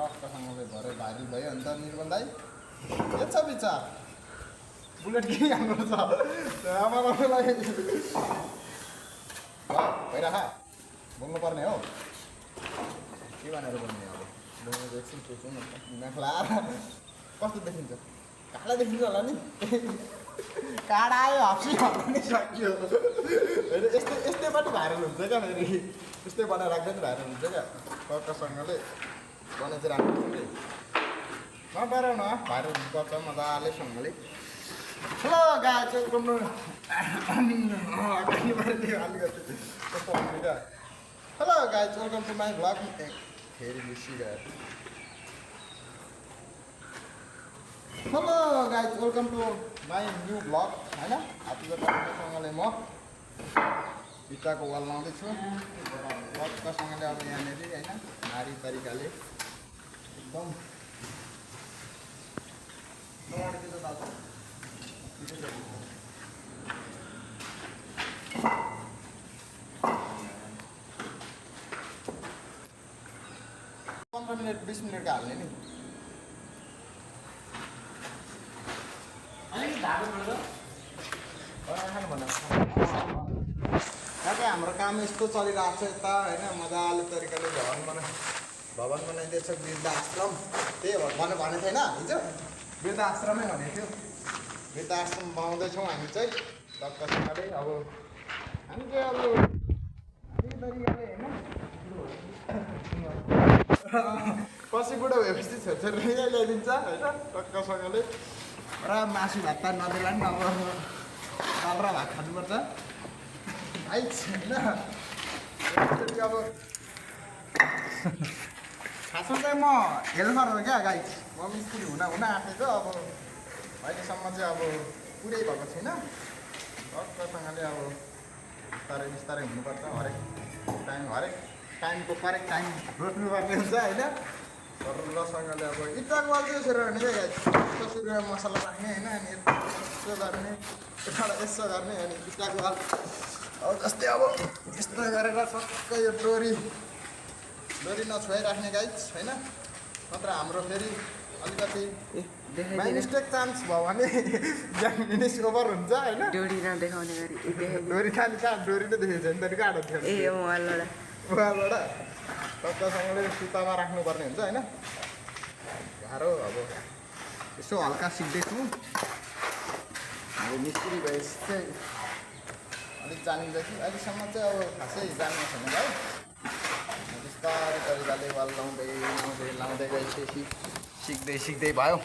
टक्कसँगले भरे भाइरल भयो अन्त निर्मल दाई के छ विचार बुलेट के हाम्रो छ आमालाई भइराख बोल्नुपर्ने हो के भनेर बोल्ने अब बोल्नु एकछिन सोचौँ न दिमाग लाएर कस्तो देखिन्छ काला देखिन्छ होला नि काडा आयो हप्सी भन्नु सक्यो होइन यस्तैबाट भाइरल हुन्छ क्या फेरि यस्तै बनाएर राख्दा नि भाइरल हुन्छ क्या टक्कसँगले बनाइ चाहिँ राम्रो छ कि नडर न भाइरल गर्छ मजाले सँगले हेलो गाई चाहिँ घुम्नु अलिकति कस्तो हुन्छ क्या हेलो गाई वेलकम टु माई भ्लग फेरि बिर्सिगयो hello guys welcome to my new vlog होइन हात्तीको टक्कसँगले म इँटाको वाल लाउँदैछु टक्कसँगले अब यहाँनिर होइन नारी तरिकाले एकदम पन्ध्र मिनट 20 मिनटको हाल्ने नि हाम्रो काम यस्तो चलिरहेको छ यता होइन मजाले तरिकाले भवन बनाइदिएछ वृद्ध आश्रम त्यही भनेको थिएन हिजो वृद्ध आश्रमै भनेको थियो वृद्ध आश्रम बनाउँदैछौँ हामी चाहिँ टक्कसँगले अब हामी चाहिँ अब तरिकाले होइन पछि बुढो भएपछि छोरछोरी ल्याइदिन्छ होइन टक्कसँगले र मासु भात त नदेला नि अब दाल र भात खानुपर्छ होइन अब खासमा चाहिँ म हेल्पर हो क्या गाई म मिस्त्री हुन आँटेको अब अहिलेसम्म चाहिँ अब पुरै भएको छैन टक्कसँगले अब बिस्तारै बिस्तारै हुनुपर्छ हरेक टाइमको करेक्ट टाइम रोज्नुपर्ने हुन्छ होइन रसँगले अब इँटाको वाल चाहिँ यसरी गर्ने क्या कसरी मसला राख्ने होइन अनि यसो गर्ने यसो गर्ने अनि इँटाको वाल अब जस्तै अब यस्तो गरेर टक्कै यो डोरी नछोइराख्ने गाइज होइन नत्र हाम्रो फेरि अलिकति बाई मिस्टेक चान्स भयो भने मिनिस ओभर हुन्छ होइन डोरी नदेखाउने गरी डोरी खाने कहाँ डोरी नै देखेको छैन तरी काँडो थियो ए उहाँबाट टक्कसँगले सुतामा राख्नुपर्ने हुन्छ होइन गाह्रो अब यसो हल्का सिक्दैछु अब मिस्त्री भएपछि चाहिँ अलिक जानिन्छ कि अहिलेसम्म चाहिँ अब खासै जान्नु छैन है बिस्तारै तरिकाले वाल लाउँदै गएपछि सिक्दै भयो